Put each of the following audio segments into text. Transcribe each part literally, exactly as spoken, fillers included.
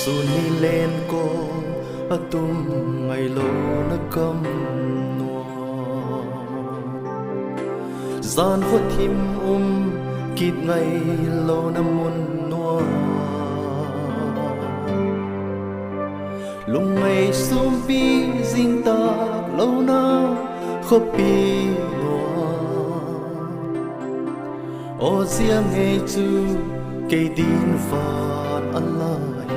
Tuni len kawl a tum ngailona gam nuam, jan khaw thim um kit ngailona mun nuam, lungngai sûmpi zing tâk lona khawpi nuam, aw zia ngei chu kei ding van a la hi.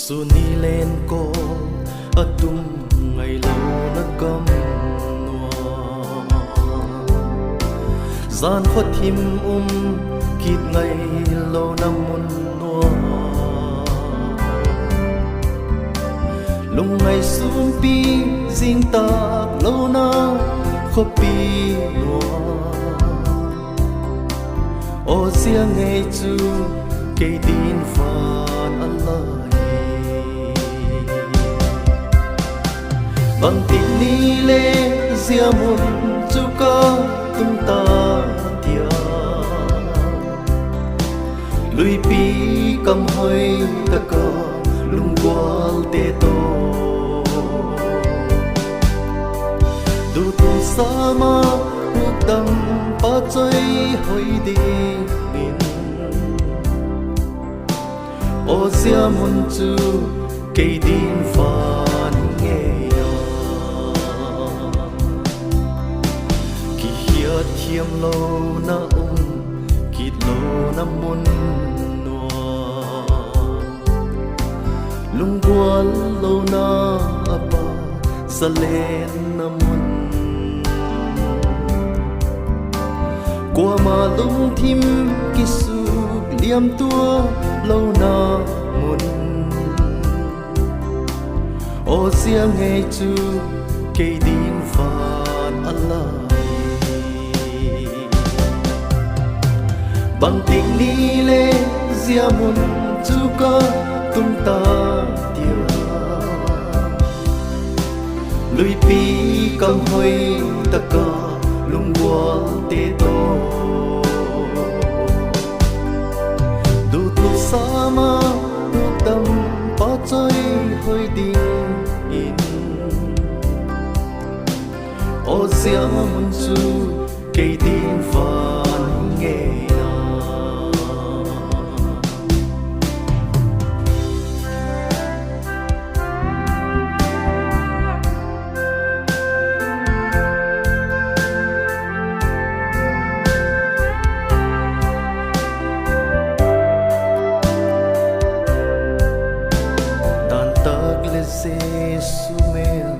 Tuni len kawl a tum ngailona gam nuam, jan khaw thim um kit ngailona mun nuam, lungngai sûmpi zing tâk lona khawpi nuam, aw zia ngei chu kei ding van a la hi. Bangtik ni le zia mun chu ka tung ta diam, luipi kam hoi tak ah lunggualte tawh, duthusam ah hukdampa choi hoi dingin, aw zia mun chu kei ding van ngei a, kihiat thiamlona um kit lona mun nuam, lunggual lona a pa zalenna mun, kuama lungthim kisuk liam tua lona mun, aw zia ngei chu kei ding van a la hi. Bangtik ni le zia mun chu ka tung ta diam, luipi kam hoi tak ah lunggualte tawh, duthusam ah hukdampa choi hoi dingin, aw zia mun chu kei ding van ngei a. Dan tak leh Jesu mêl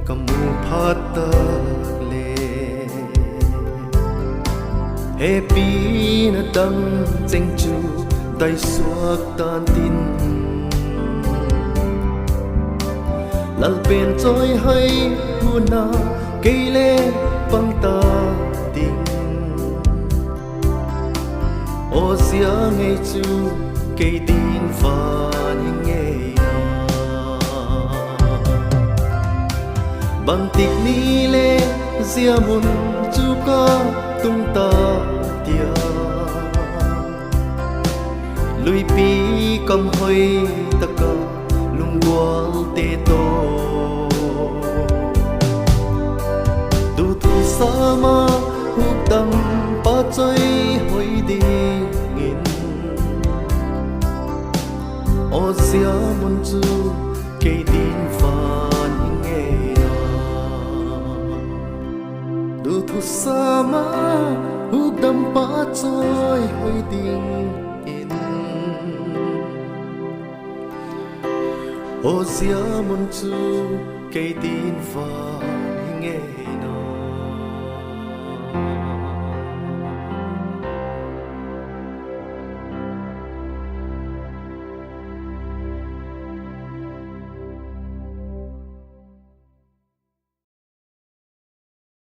ka mu phat tak leh, hepina dang cheng chu daisuak tan tin, Lalpen chawihoi hun ah kei le pang ta ding, aw zia ngei chu kei ding van ngei a. Bangtik ni le zia mun chu ka tung ta diam, luipi kam hoi tak ah lunggualte tawh, duthusam ah hukdampa choi hoi dingin, aw zia mun chu kei ding van ngei a. Duthusam ah hukdampa chawihoi dingin, aw zia mun chu kei ding van ngei.